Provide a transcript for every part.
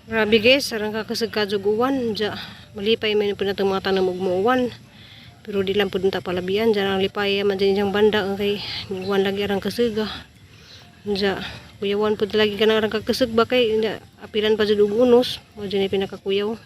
Grabe guys, arang kakasag kadjog uwan. Diya, malipay man po natong mga tanam og muuwan. Pero di lang po ta palabian. Diya ang lipay man dyan diyang banda ang kay uwan lagi arang kasuga. Diya, kuyawan po lagi ka na arang kakasag ba kay diya, apilan pa jud og unos. Mo dyan ay pinakakuyaw.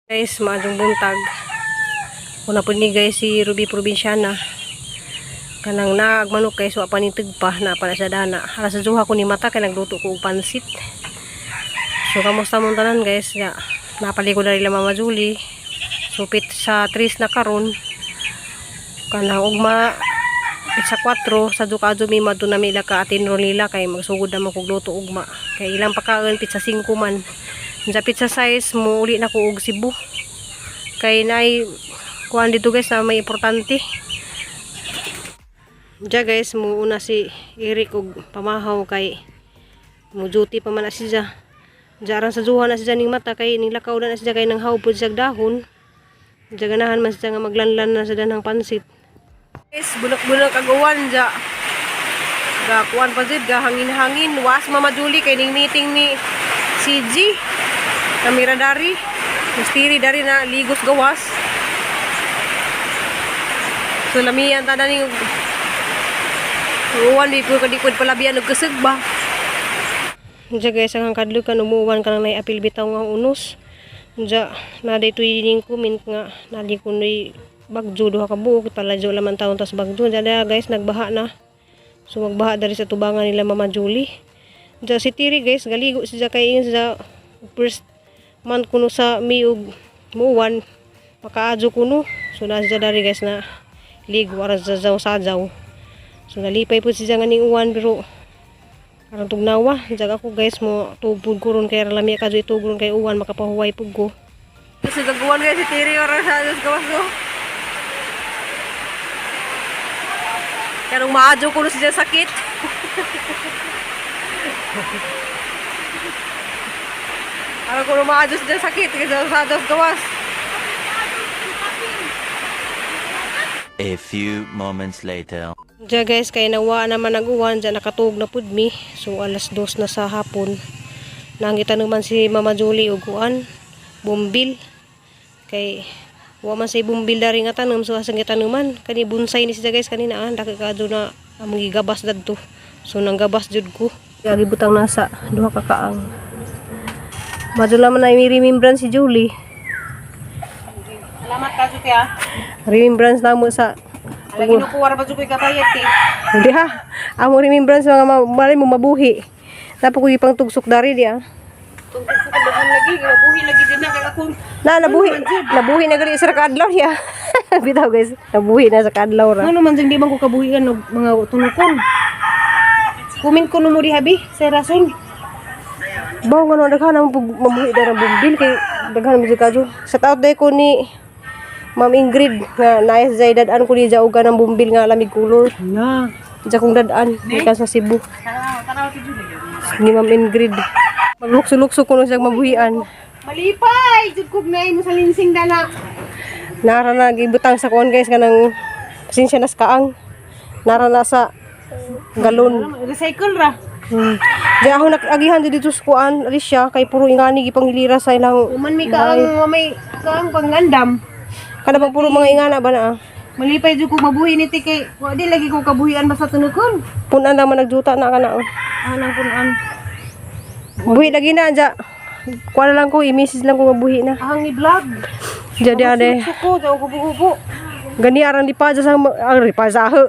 Guys, maadong buntag. Una po ni guys si Ruby Provinciana. Kanang naag manok guys, wa pa ni tagpa na pa na sa dana. Alas sa duha ko ni mata kay nagluto ko og pansit. So kamusta mong tanan guys? Ya, napali ko na rin Mama Julie. Supit sa 3 na karon. Kanang ugma sa 4 sa duka mi madto na mi ka atin ron nila kay magsugod na man kog luto ugma. Kay ilang pakaon pizza 5 man. Sa pizza size mo uli na ko og Cebu. Kay naay kuan dito guys na may importante. Diya guys, muuna si Eric og pamahaw kay mo duty pa man na siya. Diya aran sa duha na siya ning mata kay ning lakaw na siya kay nang hawpod siya dahon. Diya ganahan man siya nga maglanlan na sa danang pansit. Guys, bulak-bulak ag uwan diya. Ga kuan pa jud, ga hangin-hangin. Was Mama Julie kay ning meeting ni CG. Kamera dari. Mistiri dari na ligos gawas. So lamian ta ning uwan di ko kadikod palabian og kusog ba. Diya guys, ang kadlukan umuwan ka nang apil bitaw nga unos. Diya, na daytoy ning comment nga nali ko noy bagyo duha ka buok paladyo laman taon tas bagyo. Diya diya, guys, nagbaha na. So magbaha dari sa tubangan nila Mama Julie. Diya si Tiri guys, galigo siya kay ingon siya first month kuno sa miug muwan makaadyo kuno. So na siya dari guys na ligo aras sa jaw sajaw. So nalipay po siya nga ning uwan pero aron tugnawa. Diya ako guys mo tubod ko ron kay lami ka itug ron kay uwan makapahuway pug ko. Kasi gaguan guys si Tiri aras sa Diyos gawas ko. Karong maadyo kuno siya sakit. Aron kuno maadyo siya sakit kasi sa Diyos gawas. A few moments later. Diya guys, kay nawa naman nag-uwan, diya nakatuog na pud mi. So 2:00 na sa hapon. Nangita naman si Mama Julie og kuan, bumbil. Kay wa man say bumbil dari nga tanom, so asang gitanuman. Kani bonsai ni siya guys kanina ah, daki kaadto na among gigabas dadto. So nanggabas jud ko. Gagi butang nasa duha ka kaang. Madula man na remembrance si Julie. Salamat ka Juki ah. Remembrance namo sa Ala ginukuha ra ba Juki kabayad eh. Hindi ha. Amo remembrance mga malay mo mabuhi. Napako ipang tugsok dari di ah. Tungkol sa kabahan lagi, mabuhi lagi din na kay akong Na nabuhi, nabuhi na gali sa kaadlaw ya. Bitaw guys, nabuhi na sa kaadlaw ra. Ano man dyan di man ko kabuhian og mga tunukon. Kumin ko no mo diha bi, sa rason. Baw nga no daghan ang mabuhi dara bumbil kay daghan mo kadyo. Shout out day ko ni Ma'am Ingrid nga naayas jay dad-an ko ni jaugan ng bumbil nga lamig color. Na. Diya kong dad-an gikan sa Cebu. Tanaw, tanaw ti Julie. Ni Ma'am Ingrid. Maglukso-lukso ko no siyang mabuhian. Malipay, jud kog naay mo sa linsing dala. Nara na gibutang sa kuan guys kanang pasensya na sa kaang. Nara na sa galon. Recycle ra. Diya ako nag-agihan dito sa kuan, Alicia, kay puro ingani gipanghilira sa ilang Uman may kaang may kaang pangandam. Kada bang puro mga ingana ba na ah? Malipay jud kog mabuhi ni ti kay wa di lagi ko kabuhian basta tunukon. Punan lang man nagjuta na kana oh. Anang punan. Buhi lagi na dya. Kuan na lang ko, i-message lang ko mabuhi na. Ahang ni vlog. Diya di ade. Suko, daw hubo-hubo. Gani arang lipaja sa ang lipaja ho.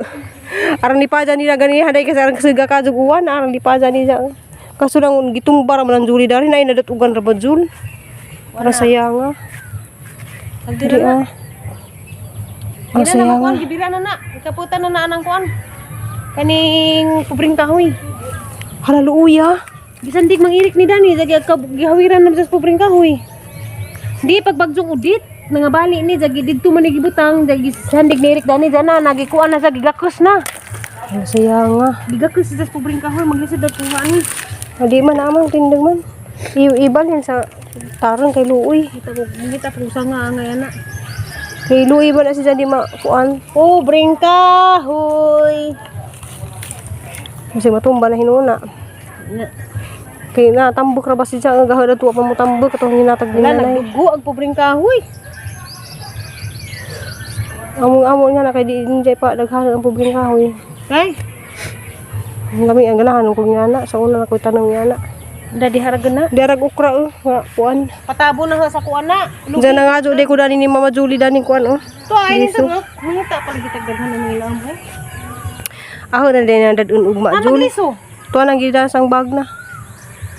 Arang lipaja nila gani haday kasi arang kasuga ka uwan arang lipaja nila. Kaso lang gitumba ra man ang juli dari na inadatugan ra ba jul. Para sayang ah. Diri ah. Ang Gina na sayang kuan ah. gibira na na. Ikaputan na na anang kuan. Kaning pobring kahoy. Hala luuya. Bisan di mangirik ni Dani, jagi ka gihawiran na sa pobring kahoy. Di pagbagsong udit, nangabali ni jagi didto man ni gibutang, jagi sandig ni Eric Dani jana nagikuan na sa gigakos na. Ang sayang ah. Gigakos sa pobring kahoy maglisod ang kuha ni. Adi man amang tindag man. Ibalhin sa Tarong kay luoy. Kita ko kita po sa nga nga ana. Kay luoy ba na siya di makuan. Pobreng kahoy. Kasi matumba na hinuna. Na, Kay na tambok ra ba siya nga gahod tuwa pa mo tambok katong hinatag din wala nanay. nagdugo ang pobreng kahoy. Among-amo niya na kay di din pa daghan ang pobreng kahoy. Ay, Ang lami ang ganahan ko nga na sa una na ko'y tanong nga na. dadi haragan na. Derag okra oh, nga kuan. Patabo na ha sa kuan na. Diyan na nga jud ko dani ni Mama Julie dani kuan oh. To ay Liso. nito nga. Mangita pa lagi tagdaghan ang mga lambo. Ako na din ang dadun ugma Ah, Julie. magliso. Tuwa nang gida sang bag na.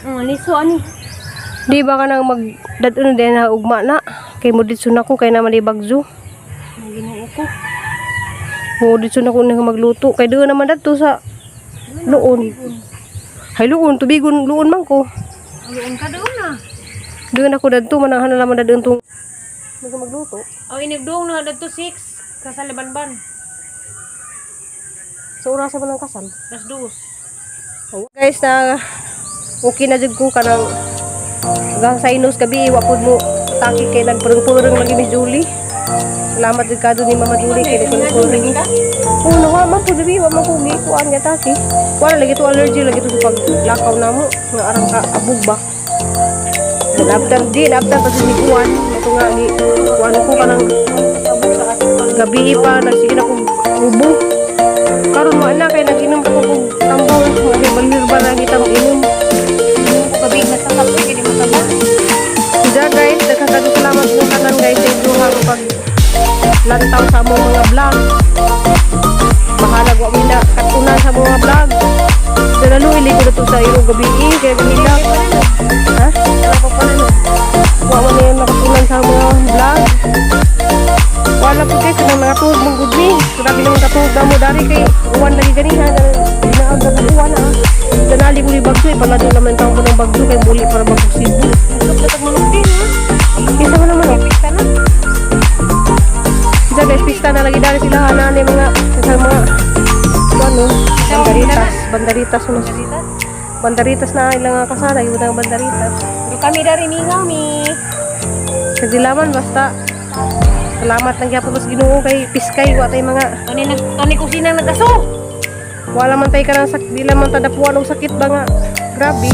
Ang liso ani. Di ba ka nang mag dadun din na ugma na. Kay mo ditso na ko kay na mali bagzo. Ang Ginoo ko. Mo ditso na ko na magluto kay doon naman dadto sa luon. Hay luon tubigon luon man ko. Aluon ka doon na. Doon ako dadto mananghan na naman dadun tong magluto. Aw inigdong na dadto 6 kasalibanban. Sa orasa ba ng kasal? Las dos. Oh, guys, na okay na jud ko kanang gang sinus gabi wa pud mo taki kay nagpurong-purong lagi Miss Julie. Salamat jud kado ni Mama Julie kay nagpurong-purong. Oh, nawa man pud gabi wa man ko gikuan nga taki. Wala lagi to allergy lagi to sa paglakaw namo nga arang ka abog ba. Nabtan di nabtan pa sa kuan ito nga gi kuan ko kanang gabi pa nagsige na kog ubo. Karon mo na kay nag-inom ko kog tambol, mga herbal na kitang inom. Gabi na sa kapoy kay di mataba. Diyan guys, nagkakaroon salamat sa tanan guys sa inyong pag lantaw sa among mga vlog. Bahala wa mi na katunan sa mga vlog. Dala ili ko na to sa iro gabi eh, kaya ganila. Ha? Wa man na nakatunan sa mga vlog. Wala po guys, kanang nakatuog mong good ni. Grabe naman katuog na mo dari kay uwan lagi ganiha. Dinaag na uwan ah. Danali ko ni bagso eh, palado naman taong ko ng bagso kay muli para magsibo. Nagtag manok din ha. Isa mo naman oh. Pista na. Diyan guys, pista na lagi dari sila hanani mga sa mga ano, bandaritas, bandaritas ano. Bandaritas na ilang nga kasana, yung mga bandaritas. Pero kami dari mingaw mi. Sa dilaman basta salamat lang gyapon sa Ginoo kay piskay wa tay mga Tani nag tani kusina nagaso. wala man tay kanang sak di man ta dapuan og sakit ba nga. Grabe.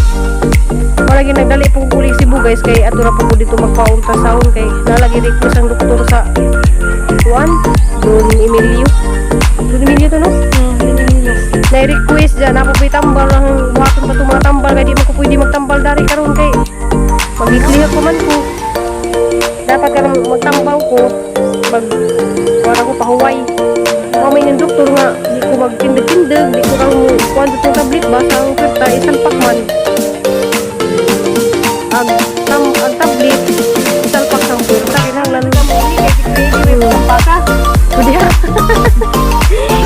Wala gyud nagdali pong bulig Cebu guys kay ato ra po ko dito magpa-ultrasound kay nalagi request ang doktor sa kuan Don Emilio. Don Emilio to no? Na-request dyan, ako po'y tambal ang buhaton pa itong mga tambal kay di man ko pwede magtambal dari karon kay magikliha ko man ko. Dapat ka nang magtambaw ko, mag wala ko pahuway. Mamay ng doktor nga, di ko magtindag-tindag, di ko kang kuan sa itong tablet ba sa ang kerta, isalpak man. Ang, tam, ang tablet, isalpak sa kerta, kinahanglan. Pwede ha?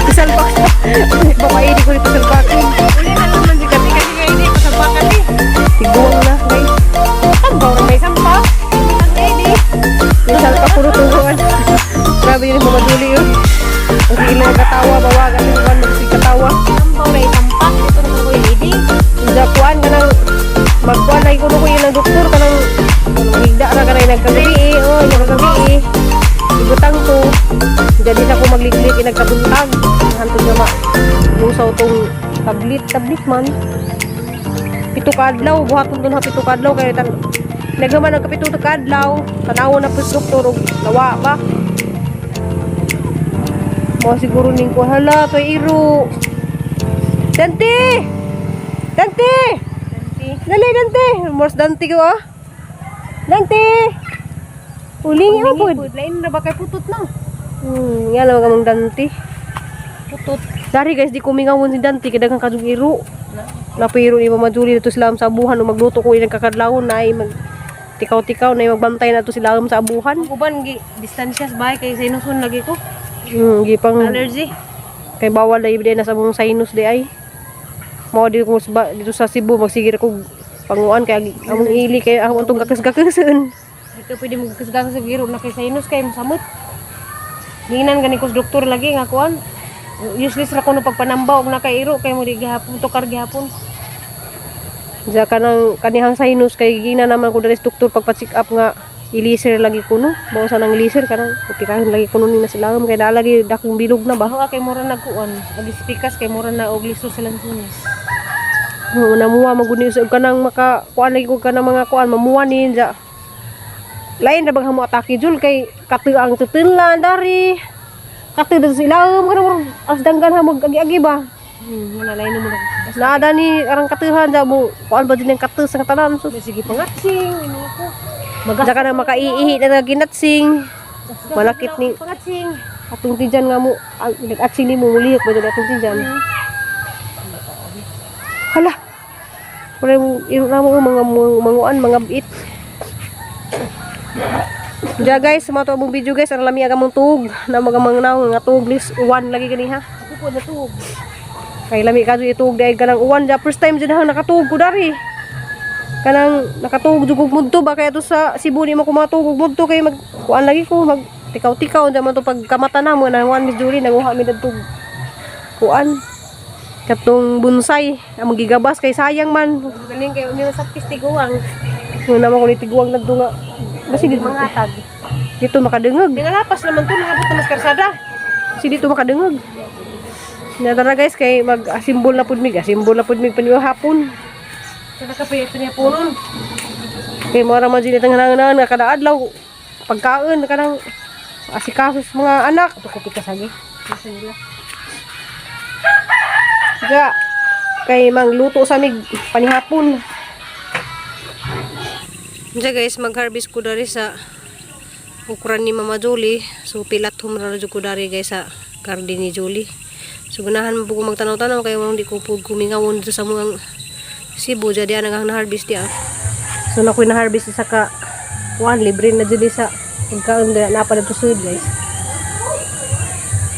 Isalpak sa, baka hindi ko dito salpakin. Uli na naman di kami kasi kay hindi pasampakan ni. Tiguang na, guys. Tambaw ra may sampa. Ang ini. Isalpak puro tuguan. Grabe yun yung mga duli yun. Ang sige lang katawa, bawagan yung kuwan, magsig katawa. Tambaw ra isampa. Ito na ko ini. Diya kuan ka nang, magkuan lagi kuno ko yun ang doktor ka nang, higda ra ka na yung nagkagabi eh. Oh, yung kagabi eh. Ibutang to. Jadi sa ko magliglig, inagkabuntag. Hantod nga ma, lusaw tong tablet, tablet man. 7 ka adlaw, buhaton dun ha 7 ka adlaw kaya tan nagaman ang kapito ka adlaw, tanaw na po sa doktor og nawa ba. Mo siguro ning ko hala to iro. Dante! Dante! Dali Dante! Mors Dante ko ah. Dante! Uling mo pod. Lain ra ba kay putot no? Nga lang kamong Dante. Putot. Dari guys, di ko mingawon si Dante kay daghang kadtong iro. Napiro ni Mama Julie dito sila sa abuhan o magluto ko ilang kakadlawon na ay mag tikaw-tikaw na ay magbantay na to sila sa abuhan. Ang uban gi distansya sa bahay kay sinusun lagi ko. Gipang Allergy. kay bawal na ibigay na sa mong sinus di ay. Mao di ko sa, dito sa Cebu magsigir ko panguan kay among ili kay among tong gakas-gakasan. Di ka pwede magkasgasa sa giro na kay sinus kay masamot. Giingnan gani ko sa doktor lagi nga kuan. Useless ra kuno pagpanambaw og nakairo kay mo di gihapon tukar gihapon. Diya kanang kanihang sinus kay gina naman ko diri sa doktor pagpa-check up nga i-laser lagi ko no. Bawa sa nang laser kanang operahan lagi ko no ni na sila kay naa lagi dakong bilog na ba. Ako kay mura nagkuan, ag-spikas kay mura na og liso sa lansunis. Oo, namuha magud ni usab kanang maka kuan lagi ko kanang mga kuan mamuha ni ja. Lain ra bang hamo atake jul kay katuang tutunlan dari. Katu sa ilawom kanang as danggan ha mag agi-agi ba. Wala lain mo na. Naada ni arang katuhan ja mo kuan ba din ang katu sa tanan sus. Sige pangatsing, ino ko. Ja ka na makaiihi na ginatsing. Malakit ni Pangatsing. atong tijan nga mo nag-atsing ni mo mulihok ba jud atong tijan. Hala. Wala mo iro na mo mga manguan mga bit. Ja guys, mo to among video guys, ang lami aga mong tuog na mga mangnaw nga tuog lis uwan lagi gani ha. Ako ko na tuog. Kay lami ka jud ituog dahil kanang uwan ja first time jud na nakatuog ko dari. Kanang nakatuog jud kog mudto ba kaya to sa Cebu ni mo ko matuog og mudto kay mag kuan lagi ko mag tikaw-tikaw unsa man to pagkamata na mo na kuan Miss Julie nanguha mi dadto kuan katong bonsai ang gigabas kay sayang man. Galing kayo umi sa pistiguang. Nga naman ko ni tiguang nagdo nga basi dito Mga tag. dito makadungog. Dinalapas naman to, nangabot na mas karsada. Si dito makadungog. Natara guys kay mag asimbol na pud mig, asimbol na pud mig paniwa hapon. Sa nakapayato niya punon. Kay mora man jud itang hanangan nga kada adlaw pagkaon kanang asikaso sa mga anak. Ato ko pikasagi. Sa nila. Ga kay mangluto sa mig panihapon. Diya guys, mag-harvest ko dari sa ukuran ni Mama Julie. So pilat humra ra jud ko dari guys sa garden ni Julie. So ganahan mo po ko magtanaw-tanaw kay wala di ko pud kumingawon dito sa mga Cebu jadi ang na-harvest diya. So na ko na-harvest isa ka kuan libre na jud sa pagkaon da na pa dito sud guys.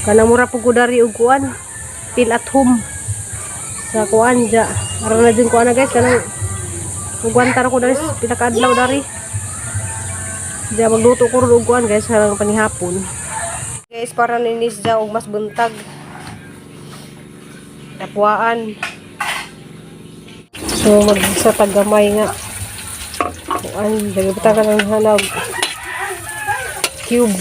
Kanang mura po ko dari og kuan feel at home sa kuan ja. Aron na jud kuan na guys kanang ugwantar ko dari pila ka adlaw dari. Ja magluto ko ron og kuan guys harang panihapon. Guys para ninis ja og mas buntag. Tapwaan. So magsa taggamay nga. Kuan dagi ka ng hanag cube.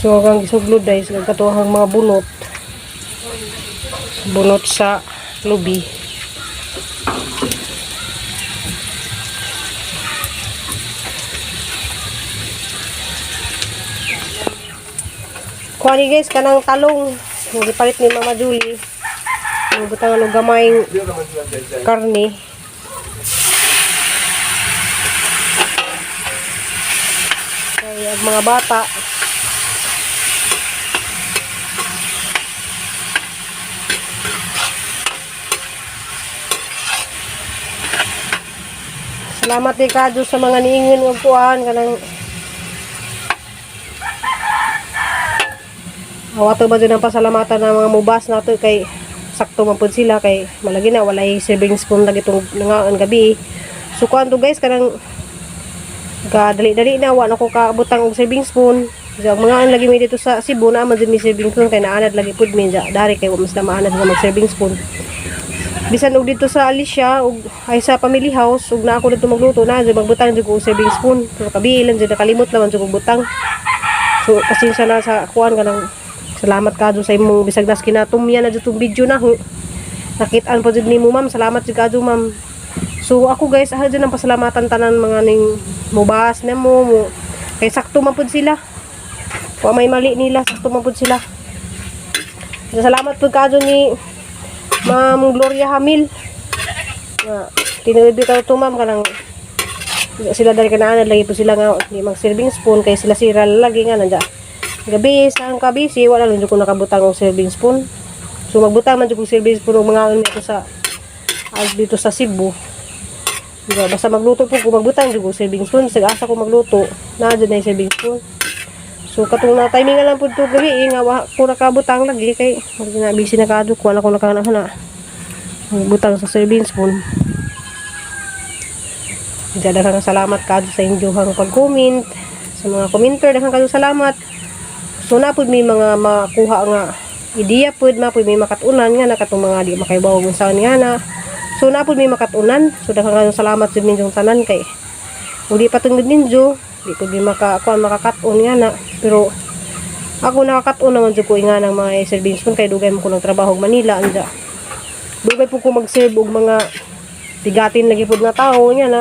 So ang gisuglod guys, ang katuhang mga bunot. Bunot sa lubi. Kuha ni guys kanang talong ang gipalit ni Mama Julie. Ang butangan og gamayng karne. Kay ang mga bata. Salamat di kadyo sa mga niingon og kuan kanang awato ba dyan ang pasalamatan ng mga mubas nato kay sakto man pud sila kay malagi na walay serving spoon lagi itong nangaan gabi. So kuan to guys kanang kadali-dali na wa na ko kaabutang og serving spoon. So, ang mga an lagi mi dito sa Cebu na man jud mi serving spoon kay naanad lagi pud mi ja dari kay wa mas na maanad nga mag serving spoon. Bisan og dito sa Alicia og ay sa family house ug na ako dito magluto na jud magbutang jud ko og serving spoon pero kabi lang jud nakalimot naman jud kog butang. So pasensya na sa kuan kanang salamat ka sa imong bisag nas kinatumya na jud tong video na ho. Nakitaan pa jud nimo ma'am, salamat jud kadyo ma'am. So ako guys, ah jud ang pasalamatan tanan mga ning mubas na mo, mo kay sakto man pud sila. Wa may mali nila, sakto man pud sila. So, salamat pud kadyo ni Ma'am Gloria Hamil. Nga tinuod bitaw to ma'am kanang sila dali kanaan lagi po sila nga di mag serving spoon kay sila sira lagi nga nandya. Gabi sa ang kabisi wala lang jud ko nakabutang og serving spoon. So magbutang man jud kog serving spoon og mga dito sa dito sa Cebu. Diba, basta magluto po ko magbutang jud kog serving spoon, bisag asa ko magluto, naa jud na yung serving spoon. So katong na timing nga lang pud to gabi eh, nga wa ko nakabutang lagi kay na busy na kaadto ko wala ko nakahana. Butang sa serving spoon. Diyan, daghang salamat kaadto sa inyong pag-comment, sa mga commenter, daghang kaadto salamat. So na pud may mga makuha nga ideya pud, ma pud may makatunan nga na katong mga di makaibaw kung saan nga na. So na pud may makatunan. So daghang kaadto salamat sa inyong tanan kay uli pa tungod ninyo, di pud may makakuan makakaton nga na. Pero ako nakakaton naman jud ko nga ng mga serving spoon kay dugay mo ko nagtrabaho og Manila anja. Dugay po ko mag-serve og mga tigatin lagi pud nga tao nga na,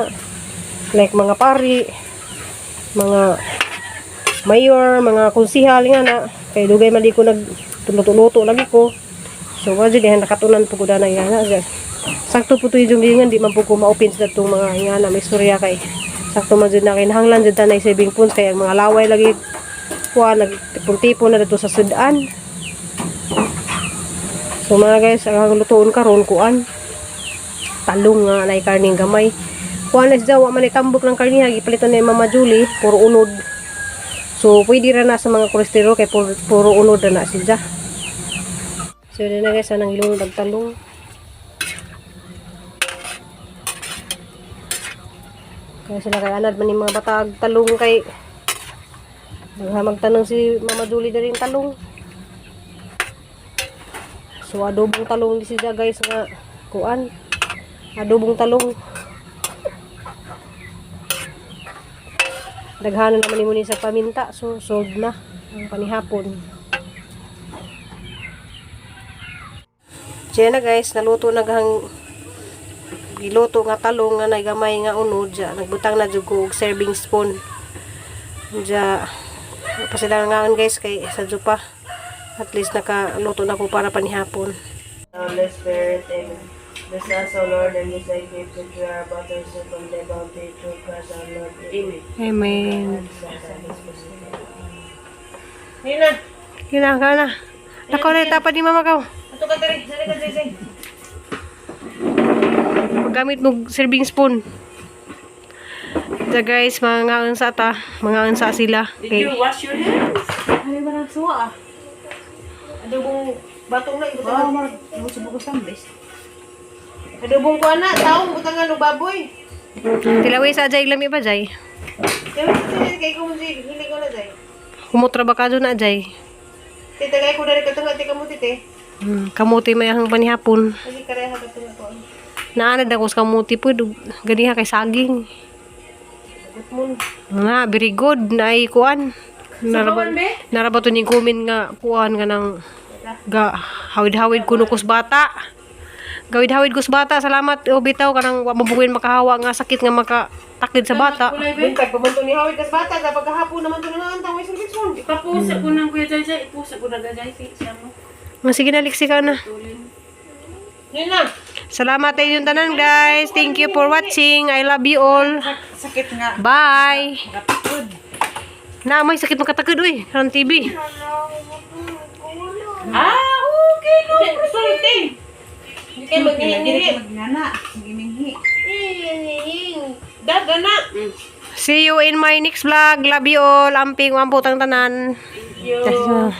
like mga pari, mga mayor, mga konsihal nga na, kay dugay man di ko nag luto-luto lagi ko. So wa jud dihan nakatunan po ko dana nga na. Sakto po to yung giingan, di man po ko ma-open sa itong mga nga na may istorya kay sakto man jud na kinahanglan jud tanay saving funds kay ang mga laway lagi kuha nagtipon-tipon na dito sa sudan. So mga guys, ang lutuon karon kuan talong nga nay karning gamay. Kuan na siya, wa man itambok ng karniha, gipalitan ni Mama Julie, puro unod. So pwede ra na sa mga kolesterol kay puro unod ra na siya. So yun na guys, anang ilong talong. Kaya sila kay anad man yung mga batag talong kay magtanong si Mama Julie na rin talong. So adobong talong di siya guys nga kuan. Adobong talong. Daghanan naman nimo ni sa paminta, so sold na ang panihapon. Diyan na guys, naluto na gahang giluto nga talong nga nagamay nga unod ja. Nagbutang na jud ko og serving spoon. Ja, pa sila ngangan guys kay sa pa. At least nakaluto na ko para panihapon. Holy Spirit, amen. Bless us, O Lord, and these thy gifts which we are about to receive from thy bounty through Christ our Lord. Amen. Amen. Nina, Kailangan ka na. Nakaw na tapad ni mama kaw. ato ka diri, dali ka diri. Paggamit mo serving spoon. Ja guys, mga unsa ta, mga unsa sila. Did Okay. you wash your hands? Ano ba nang suwa ah? Adobong batong na ibutangan. Adobong kuan na, taong butangan og baboy. Tilawi sa jay lami ba jay? Kaya sa kay ko mo si hili ko na jay. Humutra ba ka na jay? Tita kay ko diri katunga ti kamuti te. Kamuti may ahang panihapon. Kasi kareha katunga ko. Naanad ako sa kamuti po, ganiha kay saging. Gutmon. Na, very good. Naay kuan. Naraba, naraba to ni kumin nga kuan nga nang ga hawid-hawid kuno kus bata. Gawid-hawid kus bata. Salamat o bitaw kanang wa mabuhin makahawa nga sakit nga makatakid sa bata. Buntag pa man to ni hawid kas bata sa pagkahapon naman to naman tang may service mo. Ipapusa ko ng Kuya Jai Jai. Ipusa ko na Jai Jai. Siya mo. Nga sige na liksi ka na. Tulin. Nina, Salamat sa inyong tanan guys. Thank you for watching. I love you all. Sakit nga. Bye. Na may sakit makatakid uy. Karon TV. Ah, okay. No sorry te. Hindi kayo maghihingi. Magnana. Giminghi. Daga na. See you in my next vlog. Love you all. Amping wamputang tanan. Thank you.